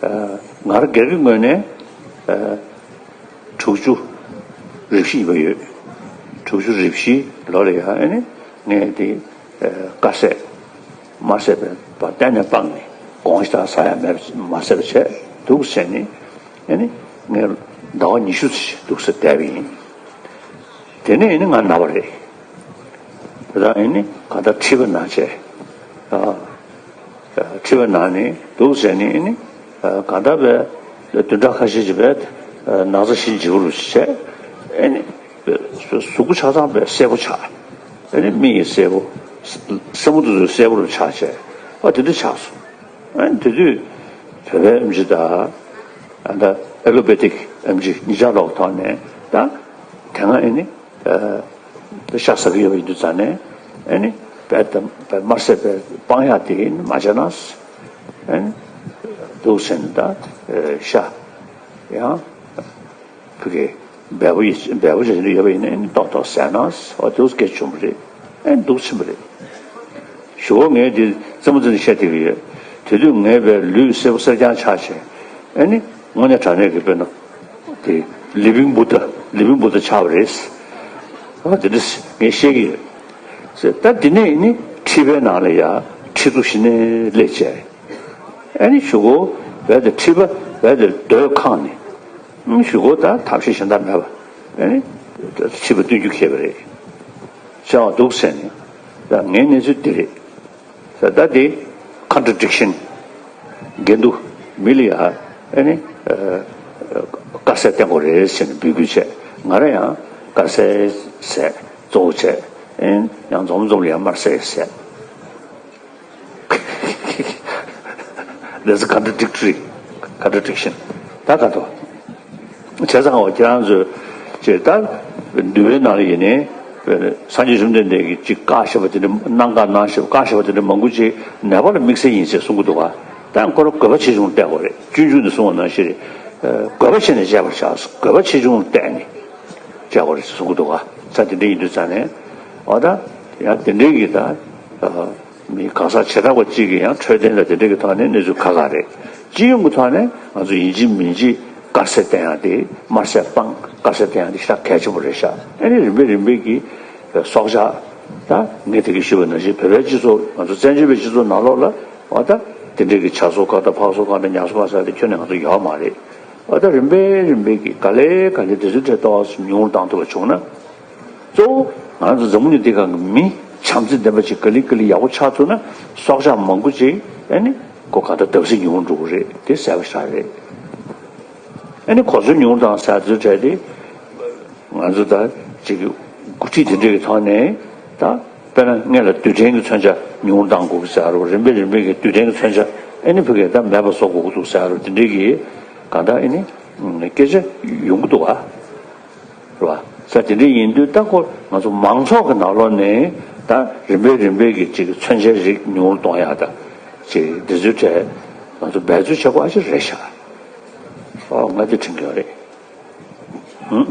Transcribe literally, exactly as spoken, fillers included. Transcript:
ང་རང་སྒེར་གྱི་ངོས་ནས་དྲུག་ཅུ་རེ་བཞི་ཡིན་པ་ཡོད། དྲུག་ཅུ་རེ་བཞི་ལོ་ལ་ཡང་ཨ་ནི་ངས་དེ་དཀར་ཟས་དམར་ཟས་པ་གཏན་ནས་སྤངས་ནས་དགོངས་ཞེ་དྲག་ཟ་ཡ་མེད་པ་མ་ཟ་བ་བྱས་འདུག་ཟེར་ནས་ཨ་ནི་ངས་ཟླ་བ་ཉི་ཤུ་ཙམ་ཞིག་འདུག་ཟེར་བསྡད་པ་ཡིན། དེ་ནས་ཨ་ནི་ང་ན་བ་རེད། དེ་དང་ཨ་ནི་གང་ལྟར་མཁྲིས་པ་ན་བྱས། མཁྲིས་པ་ན་ནས་འདུག་ཟེར་ནས་ཨ་ནི་གང་ལྟར་བས་བདུན་ཕྲག་ཁ་ཤས་ཅིག་བས་ན་ཚ་ཞི་འཇིགས་པ་རུ་བྱས། ཨ་ནི་གཟུགས་པོ་ཆ་ཚང་བས་སེར་པོ་ཆགས། ཨ་ནི་མིག་ཡི་སེར་པོ། སེན་མོ་དེ་ཚོ་སེར་པོ་རུ་ཆགས་བྱས། ཨ་དེ་འདྲ་ཆགས་སོང་། ཨ་ནི་དེ་དུས་བོད་པའི་ཨེམ་ཆི་དང་། ཨ་ད་ཨེ་ལོ་པེ་ཐིག་ཨེམ་ཆི་གཉིས་ཆ་ལོག་ཐོག་ནས་ད་དེ་སྔ་ཨ་ནི་ཤ་ཟ་གི་ཡོད་པ་ཡིན་དུས་ཙང་ནས་ཨ་ནི་བས་ད་བས་དམར་ཟས་བས་སྤང་ཡག་དེ་ཨ་ནི་མ་བྱས་ན་ཨ་ནི་འདུག་ཟེར་ནས་ད་ཤ་ཡང་། ཕ་གི་འབེལ་པོ་ཡི་འབེལ་པོ་བྱེད་ཀྱི་ཡོད་པ་ཡིན་ན་ཨེ་ནི་ཏོག་ཏོག་ཟས་ན་ཨོ་དེ་སྐད་བྱུང་བ་རེད། ཨེ་འདུག་ཕྱིན་པ་རེད། ཞུ་བ་ངས་འདི་རྩེད་མོ་རྩེ་ནས་བཤད་བསྡད་ཀྱི་ཡོད། དེ་དུས་ངས་བས་ལུས་སེར་པོ་སེར་རྐྱང་ཆགས་བྱས་ཨེ་ནི་དངོས་གནས་དྲང་གནས་ཀྱི་དཔེར་ན་དེ་ལི་བིང་བུ་ད་ལི་བིང་བུ་ད་ཆགས་པ་རེད། ཨ་དེ་འདྲ་ངས་བཤད་ཀྱི་ཡོད། ད་དེ་ནས་ཨེ་ནི་མཁྲིས་པའི་ནང་ལ་ཡ་མཁྲིས་ཚུགས་ཤི་ནས་སླེབས་བྱས། ཨ་ནི་གཞུག་གུ་བས་དེ་མཁྲིས་པ་བས་དེ་རྡོས་ཁེངས་ནས། གཞུག་གུ་ད་ཐབས་ཤེས་གཞན་དག་མེད་པ། ཨ་ནི་མཁྲིས་པ་བཏོན་རྒྱུ་ཁེལ་བ་རེད། བྱ་བ་འདུག་ཟེར་ནས། ད་ངའི་གནས་ཚུལ་འདི་རེད། ད་ད་དེ་ཀོན་ཊ་ཌིག་ཤན། འགལ་འདུ། མི་ལ་ཡ་ཨ་ནི་དཀར་ཟས་བསྟེན་དགོས་རེད་ཟེར་ནས་འབོད་སྐུལ་བྱས། ང་རང་ཡང་དཀར་ཟས་ཟས་གཙོ་བོ་བྱས། ཨ་ནི་ཡང་འཛོམས་འཛོམས་ལ་ཡང་དམར་ཟས་ཟས། That's contradictory, contradiction. ད་ག་དོ། བྱས་ཙང་འོ་ཁྱེད་རང་ཚོས་ཅེས་ད་འདུལ་བའི་ནང་ལ་ཡིན་ནའི་སངས་རྒྱས་བཅོམ་ལྡན་འདས་ཀྱིས་ཅིག་བཀག་བཞག་པ་དེ་འདྲ་གནང་བཀག་གནང་བཞག་པ་བཀག་བཞག་པ་དེ་འདྲ་མང་པོ་ཅིག་ནད་པ་ལ་དམིགས་བསལ་ཡིན་ཟེར་གསུང་གི་འདུག་ག་ད་ཡང་ཁོ་རང་དགོས་པ་ཆེ་ཆུང་བལྟས་དགོས་རེད། སྤྱོད་འཇུག་ནས་གསུངས་པ་ནང་བཞིན་རེད། དགོས་པ་ཆེ་ནས་བྱས་པར་བྱ། དགོས་པ་ཆེ་ཆུང་བལྟས་ནས་བྱས་དགོས་རེད་ཟེར་གསུང་གི་འདུག་ག་ས་དེ་འདྲ་ཡིན་དུས་ཙང་ནས་འོ་ད་ཡང་དེ་འདྲའི་གི་ད། མི་གང་ཟག་བྱེ་བྲག་པ་གཅིག་གིས་ཡང་འཕྲོད་བསྟེན་ལ་དེ་འདྲ་གི་ཐོག་ནས་གནས་ཚུལ་ཁག་ཁག་རེད། སྤྱི་ཡོངས་ཀྱི་ཐོག་ནས་ང་ཚོ་ཡིན་གཅིག་མིན་གཅིག་དཀར་ཟས་བསྟེན་ཡག་དེ་དམར་ཟས་སྤང་། དཀར་ཟས་བསྟེན་ཡག་དེ་ཞེ་དྲག་གལ་ཆེན་པོ་རེད་ཤག་ཨ་ནི་རིམ་པས་རིམ་པས་ཀྱི་སྲོག་ཆགས་ད་ངས་དེ་གི་ཞུས་པ་ནང་བཞིན་བོད་པའི་སྤྱི་ཚོགས་ང་ཚོ་བཙན་བྱོལ་བའི་སྤྱི་ཚོགས་ནང་ལོགས་ལ་འོ་ད་དེ་འདྲའི་གི་བྱ་སོགས་གང་དང་ཕག་སོགས་གང་དང་ཉ་སོགས་གང་ཟེར་དེ་ཁྱོན་ནས་ང་ཚོ་ཡོད་མ་རེད། འོ་ད་རིམ་པས་རིམ་པས་ཀྱི་ག་ལེ་ག་ལེ་དེ་ཚོའི་གྲས་ཏོག་ཙམ་ཉུང་རུ་བཏང་ཐུབ་པ་བྱུང་ན། གཙོ་བོ་ང་ཚོ་འཛམ་བུ་གླིང་འདི་སྒང་གི་མི་བྱམས་བརྩེ་ལྡན་པ་ཅིག་ག་ལེ་ག་ལེ་ཡག་པོ་ཆགས་ཐུབ་ན་སྲོག་ཆགས་མང་པོ་ཅིག་ཨ་ནི་ཁོ་གང་ལྟར་བརྡབ་གསིག་ཉུང་རུ་འགྲོ་གི་རེད། དེ་གསལ་པོ་ཞེ་དྲག་རེད། ཨ་ནི་གོ་ཚོད་ཉུང་རུ་བཏང་ཟེར་ཚུལ་བྲལ་ཏེ་ང་ཚོ་ད་ཅིག་གི་འགོ་ཁྲིད་དེ་འདྲ་གི་ཐོག་ནས་ད་དཔེར་ན་སྔོན་ལ་རྡུལ་ཕྲན་གྱི་མཚོན་ཆ་ཉུང་རུ་བཏང་དགོས་ཀྱི་ཟེར་རོ། རིམ་པས་རིམ་པས་ཀྱི་རྡུལ་ཕྲན་གྱི་མཚོན་ཆ་ཨ་ནི་ཕ་གིར་ད་མེད་པ་བཟོ་དགོས་ཀྱི་འདུག་ཟེར་རོ། དེ་འདྲ་གི་གང་ལྟར་ཨ་ནི་སྐད་ཆ་ཡོང་གི་འདུག་ག་རེད་བ། ས་དེ་འདྲ་ཡིན་དུས་ད་ཁོ་ང་ཚོ་མང་ཚོགས་ཀྱི་ནང་ལོགས་ནས་ད་རིམ་པས་རིམ་པས་ཀྱི་ཅིག་མཚོན་ཆའི་རིགས་ཉུང་རུ་གཏོང་ཡག་ད་ཅིག་འདི་ཚོའི་གྲས་ང་ཚོ་འབད་རྩོལ་བྱེད་དགོས་ཨ་ཅིག་རེད་ཤག་ཨོ་ང་དེ་དྲན་གྱི་ཡོད་རེད། ཧུམ།